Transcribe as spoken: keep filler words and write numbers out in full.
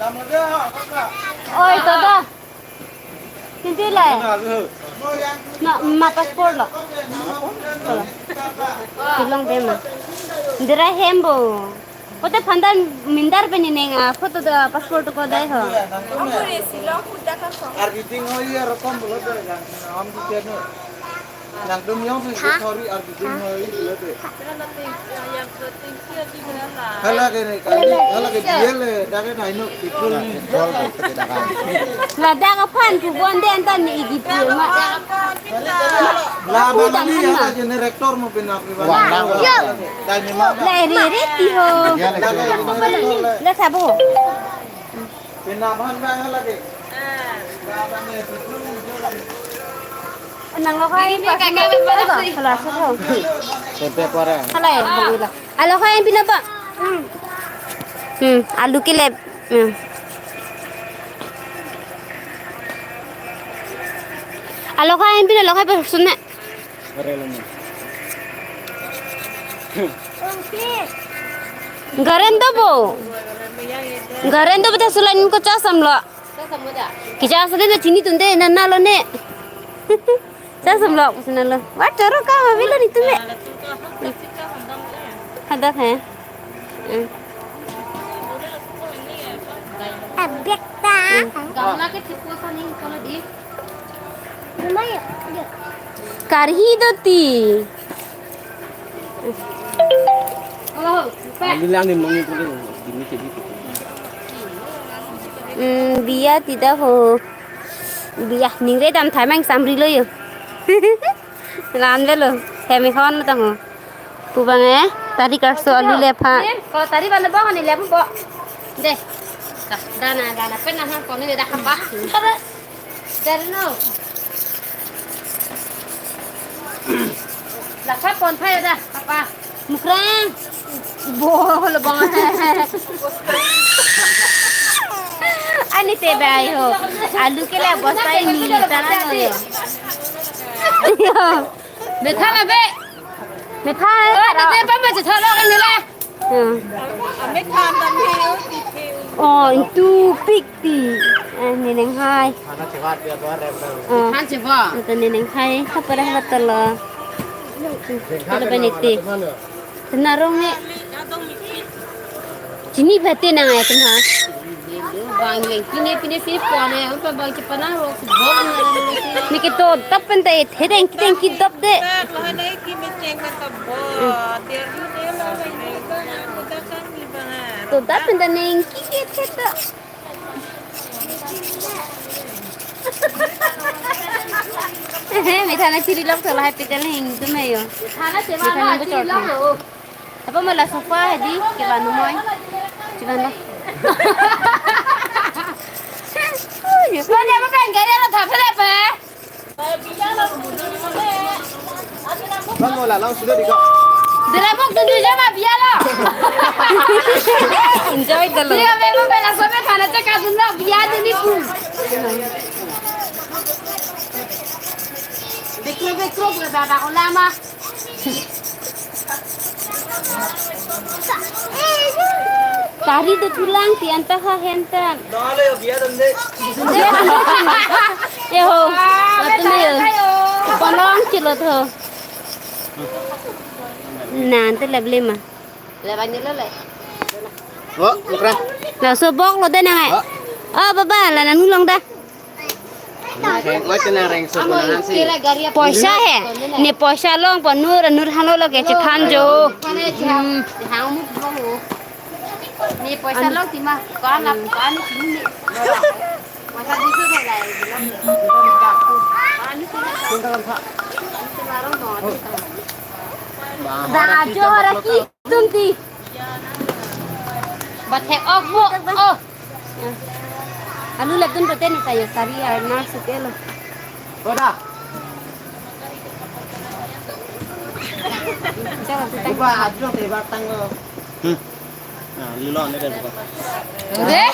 Oi, Dada. Hindi lai. Na, ma passport lo. Pilong be ma. Dira hembo. Kote phandan mindar pe ni neng a photo do passport ko dai ho. Amore Shillong huda ka song. Arbiting ho iya rokom bolot dai kan. Am di channel. Nangtum yong si thori arbiting ho iya bolot dai. Hala ke ne kali, hala ke biel le, dak ke naino, betul ni. Ladak aphan tu bon den tan ni igi pi ma. La bang ni ya, je ne rector mo pina pi bang. Dai ni ma. La ri ri ti ho. La sabo. Pina bang bang hala ke. Nang lo kai pa. Hala sa ho. Sente pare. Hala ya, bang ila. Alo kha en pina ba. Hmm. Hmm, alu ke le. Hmm. Alo kha en pina lo kha person ne. Garen do bo. Garen do bo ta sulan ko chasam lo. Kechasam de chini tunde na na lo ne. Sa sumlok pusi nalo. Wa choro ka ma bilo ni tume. Hadak he. Hmm. Abek ta. Hmm. Gamla ke chipu sa ning kalau di. Karhi do ti. Oh, pa. Bilang ni mongi ko dini ke di. Hmm, biya tidak ho. Biya ningre dam thai mang samri lo yo. Lan velo. Hemi khon lo tang ho. Pu bang eh, tari karso alu le pha. Ko tari ban bong ni le po. De. Ka, dana, dana, pen na ha ko ni da hapa. Dana no. La pha pon pha da hapa. Mukrang. Bo lo bang. Ani te bai ho. Alu ke le bosta ni ta na lo yo. Yo. Metha na be. Metha hai. Oh, taro. Tete pa ma chetha lo kan nila. Hmm. Ametha na be. Oh, intu pik ti. Eh, neneng hai. Hana chewa dia dua rem dam. Oh. Han chewa. Ito neneng hai. Hapara hapatalo. Halo baniti. Tenarong ne. Chini bhate nang ai tum ha. Bang leng pine pine si pone, ang pa bang chepana ro si bong na na si. Niki to tap pen ta et hedeng kideng ki dap de. To tap pen ta neng ki ki et het ta. Methana chiri lok thola hai petel hing tum ayo. Methana chewa chiri lok. Apa malah sofa hadi ke banu moi. Cuman lah. Mana apa kan gari ada tak apa apa. Bang mau lalang sudah di kok. Dalam waktu dulu sama biar lah. Enjoy dulu. Dia memang bela sampai pada cakap dulu biar dulu pun. Bekro bekro berada ulama. Tari do thulang ti anta ha hentan. Dale yo biya dande. Eho. Atun yo. Panong chilo tho. Nan te leble ma. Leban ni lo le. Oh, mukra. Laso bok lo de nang ai. Oh. Oh, baba, la nang long da. Poisa he. Ne poisa long po nur, nur hano lo ke chethan jo. Hmm. Ne poisa long tima. Kan la kan ni. Da jo ra ki. Tum ti. Bat hek ok bo. Oh. Alu le dun pete ni tayo tari arna sukelo. Koda. Chalo tu tang. Iba ajo te batang lo. Hmm. Nah, lilo ni deh buka. Deh.